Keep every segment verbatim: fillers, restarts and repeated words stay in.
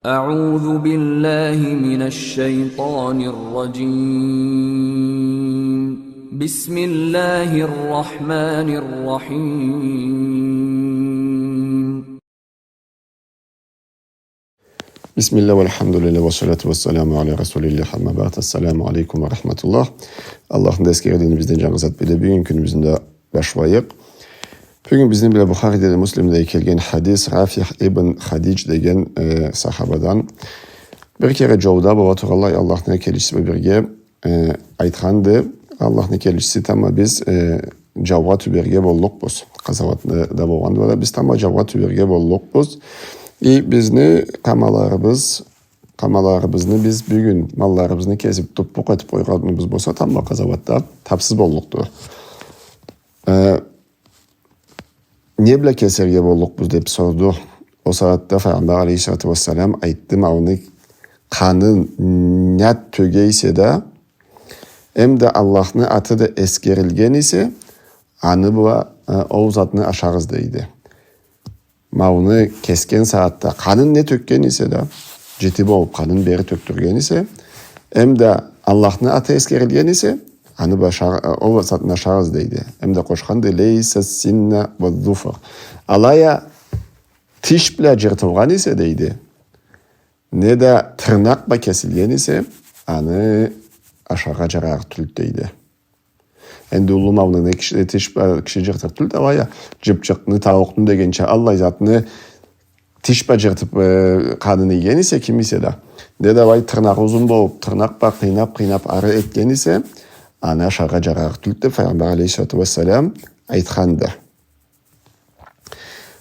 أعوذ بالله من الشيطان الرجيم. بسم الله الرحمن الرحيم. بسم الله والحمد لله والصلاة والسلام على رسول الله، أما بعد. السلام عليكم ورحمة الله. Аллахны да эсгереле, бизден джангы зат биле, бюгюн кюнюбюзню да башлайыкъ. Бюгюн бизни бла Бухариде да, Муслимде да келген хадис, Рафих ибн Хадидж деген, э, сахабадан. Бир кере джолда бола тургъанлай Аллахны келечиси бла бирге, э, айтханды: Аллахны келечиси, тамбла биз, э, джаугъа тюберге боллукъбуз. Къазауатны да болгъанды да, биз тамбла джаугъа тюберге боллукъбуз. И бизни къамаларыбыз, къамаларыбызны биз бюгюн, малларыбызны кесип, туппукъ этип къойгъаныбыз болса, тамбла къазауатда тапсыз боллукъду. Э, не бла кесерге боллукъбуз деп сорду. Ол сагъатда Файгъамбар алейхиссалату уассалам айтды: малны къаны не тёге эсе да, эмда Аллахны аты да эсгерилген эсе, аны бла, э, ол затны ашагъыз, дейди. Малны кесген сагъатда къанын не тёкген эсе да, джити болуп къанын бери тёкдюрген эсе, эмда Аллахны аты эсгерилген эсе, аны бла аша-, ол затны ашагъыз, дейди. Эмда къошханды: «Лейса синна ва зуфр». Алай а тиш бла джыртылгъан эсе, дейди, неда тырнакъ бла кесилген эсе, аны ашаргъа джарар тюлдю, дейди. Энди уллу малны не киши, тиш бла киши джыртыр тюлдю, алай а джыпчыкъны, тауукъну дегенча, аллай затны тиш бла джыртып, э, къанын ийген эсе ким эсе да, неда алай тырнагъы узун болуп, тырнакъ бла къыйнап-къыйнап ары этген эсе, аны ашаргъа джарар тюлдю деп Файгъамбар алейхиссалату уассалам айтханды.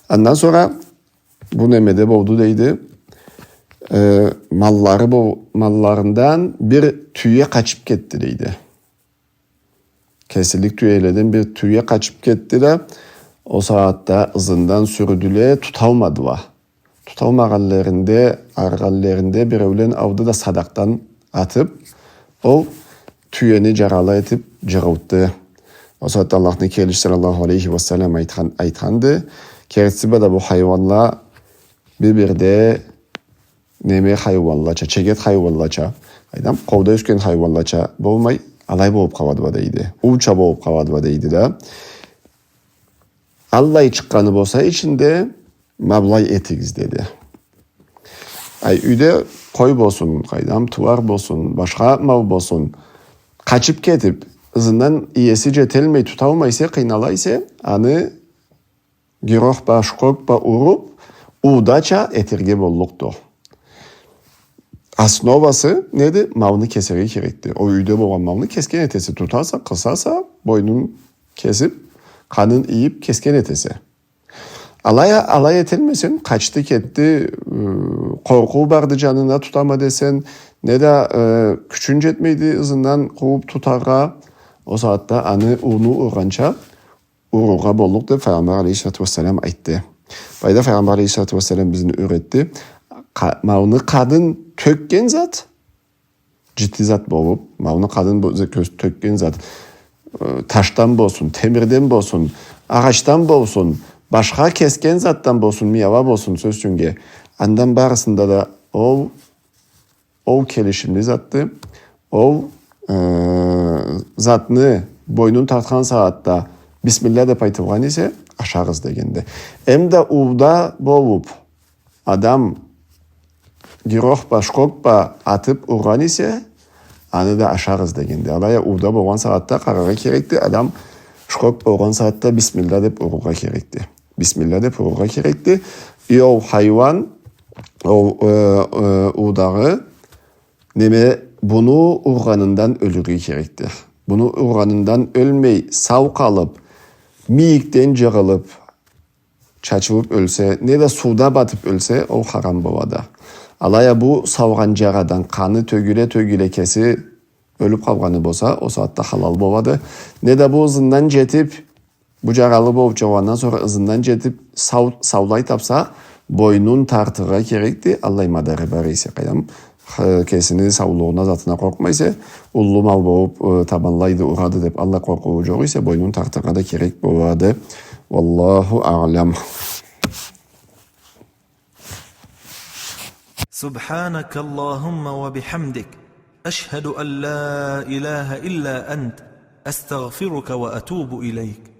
Андан сора бу немеде болду, дейди, э, маллары бол-, малларындан бир тюе къачып кетди, дейди. Кесилик тюеледен бир тюе къачып кетди да, ол сагъатда ызындан сюрюдюле, туталмадыла. Туталмагъанларында, арыгъанларында биреулен алды да садакъдан атып, ол тюени джаралы этип джырылтды. Ол сагъатда Аллахны келечиси саллаллаху алейхи ва саллам айтхан, айтханды: «Кертиси бла да бу хайуанла бир-бирде неме хайуанлача, чегет хайуанлача, айтам, къолда ёсген хайуанлача болмай, алай болуп къалады ба», — дейди. Улча болуп къалады ба, дейди да. Аллай чыкъгъаны болса ичинде, ма былай этигиз, деди. Ай, юйде къой болсун, къайдам, тууар болсун, башха мал болсун, къачып кетип, ызындан иеси джетелмей, туталмай эсе, къыйнала эсе, аны гирох бла, шкок бла уруп, уудача этерге боллукъду. Основасы неди? Малны кесерге керекди. Ол юйде болгъан малны кесген этесе, тутаса, къысаса, бойнун кесип, къанын ийип, кесген этесе. Алай а, алай этелмесенг, къачды, кетди, ы, къоркъуу барды, джанына тутама десенг, неда, ы, кючюнг джетмейди ызындан къууп тутаргъа, ол сагъатда аны ууну ургъанча урургъа боллукъ деп Файгъамбар алейхиссалату уассалам айтды. Былайда Файгъамбар алейхиссалату уассалам бизни юретди. Къа-, малны къанын тёкген зат, джити зат болуп, малны къанын бо-, зат, кёз-, тёкген зат, э, ташдан болсун, темирден болсун, агъачдан болсун, башха кесген затдан болсун, мияла болсун, сёз ючюннге, андан барысында да ол, ол келишимли затды. Ол, э, затны бойнун тартхан сагъатда бисмилля деп айтылгъан эсе, ашагъыз дегенди. Эмда ууда болуп, адам гирох бла, шкок бла атып ургъан эсе, аны да ашагъыз дегенди. Алай а ууда болгъан сагъатда къараргъа керекди, адам шкок бла ургъан сагъатда бисмилля деп урургъа керекди. Бисмилля деп урургъа керекди. И ол хайуан, ол, э, э, уудагъы неме, буну ургъанындан ёлюрге керекди. Буну ургъанындан ёлмей, сау къалып, мийикден джыгъылып, чачылып ёлсе, неда сууда батып ёлсе, ол харам болады. Алай а бу салгъан джарадан къаны тёгюле-тёгюле кеси ёлюп къалгъаны болса, ол сагъатда халал болады. Неда бу ызындан джетип, бу джаралы болуп джыгъылгъандан сора ызындан джетип, сау-, саулай тапса, бойнун тартыргъа керекди, аллай мадары бар эсе, къайдам, х-, кесини саулугъуна, затына къоркъмай эсе, уллу мал болуп, э, табанлайды, урады деп, аллай къоркъуу джокъ эсе, бойнун тартыргъа да керек болады. Уаллаху аълам. سبحانك اللهم وبحمدك، أشهد أن لا إله إلا أنت، أستغفرك وأتوب إليك.